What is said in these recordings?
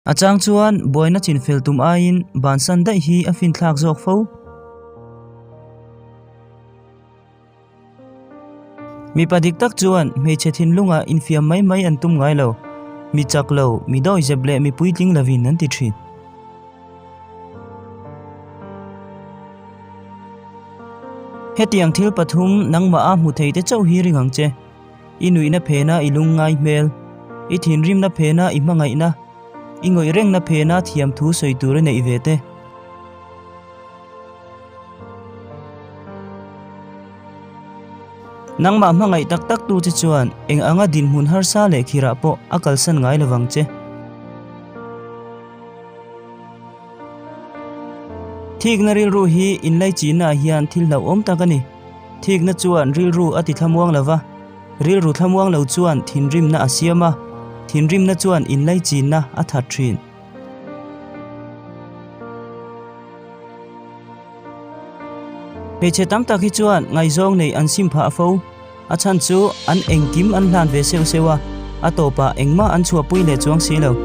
A chang chuan buaina chinfel tum aiin bansan daih hi a finthlak zawk fo. Mipa dik tak chuan hmeichhe thinlunga infiam mai mai an tum ngai lo. Mi chak lo, mi dawizep leh mi puitling lovin an ti thin. Hetiang thil pathum nangmah a hmu thei te chauh hi ring ang che. I nuihna phena i lungngai hmel, i thinrimna phena i hmangaihna, i ngawih rengna phena thiamthu sawi tur i neih ve te. Nangmah hmangaih tak tak tu che chuan eng anga dinhmun harsa leh khirah pawh a kalsan ngai lovang che. Thikna rilru hi inlaichinnaah hian thil hlauhawm tak a ni. Thikna chuan rilru a ti thlamuang lo va, rilru thlamuang lo chuan thinrimna a siam a, thinrimna chuan inlaichinna a that thin. Hmeichhe tam tak hi chuan ngaihzawng nei an sim phah fo. A chhan chu an engkim an hlan ve seuh seuh a, a tawpah engmah an chhuahpui leh chuang si lo.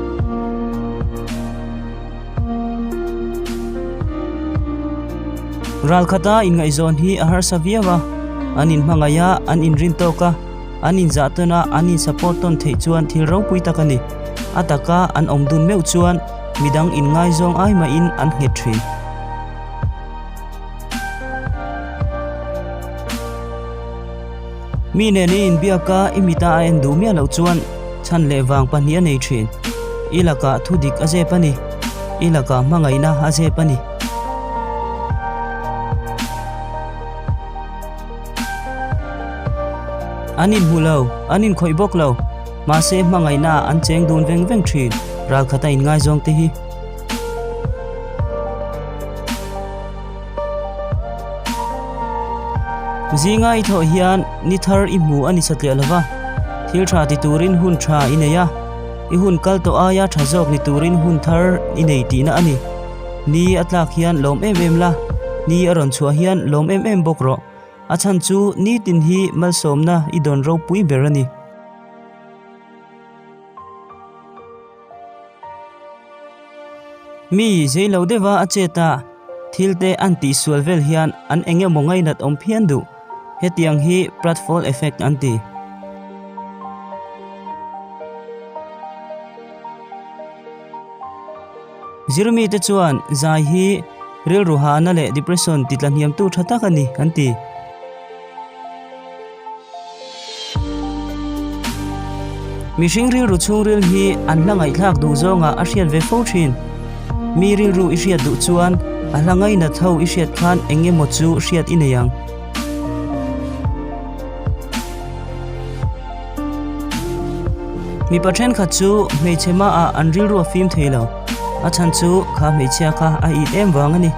Ralkhata inngaihzawn hi a harsa viau a, an inhmangaih a, an inrin tawk a, an inzah tawn a, an insupport tawn theih chuan thil ropui tak a ni. A taka an awm dun meuh chuan midang inngaizawng ai mahin an nghet thin. Mi nen i inbiak a, i mita a en duh miah loh chuan chhan leh vang pahnih a nei thin. I lakah thu dik a zep a ni. I lakah hmangaihna a zep a ni. An inhmu lo, an inkhawih bawk lo. Mahse hmangaihna ah an cheng dun veng veng thin, ralkhat a inngaizawng te hi. Zinga i thawh hian ni thar i hmu a ni satliah lova, thil tha ti turin hun tha i nei a, i hun kal tawh aia tha zawk ni turin hun thar i nei tihna a ni. Ni a tlak hian lawm em em la, ni a rawn chhuah hian lawm em em bawk rawh. A chhan chu nitin hi malsawmna i dawn ropui ber a ni. Mi zei lo deuha a chet a, thil te an tihsual vel hian an eng emaw ngainat awm phian duh. Hetiang hi pratfall effect an ti. Zirmite chuan zai hi rilru hahna leh depression titlahniamtu tha tak a ni an ti. Mihring rilru chhungril hi an hla ngaihthlak duh zawngah a hriat ve fo thin. Mi rilru i hriat duh chuan a hla ngainat ho i hriat khan eng emaw chu hriat i nei ang. Mipa thenkhat chu hmeichhe hmaah an rilru a fim thei lo. A chhan chu kha hmeichhia kha a it em vang a ni.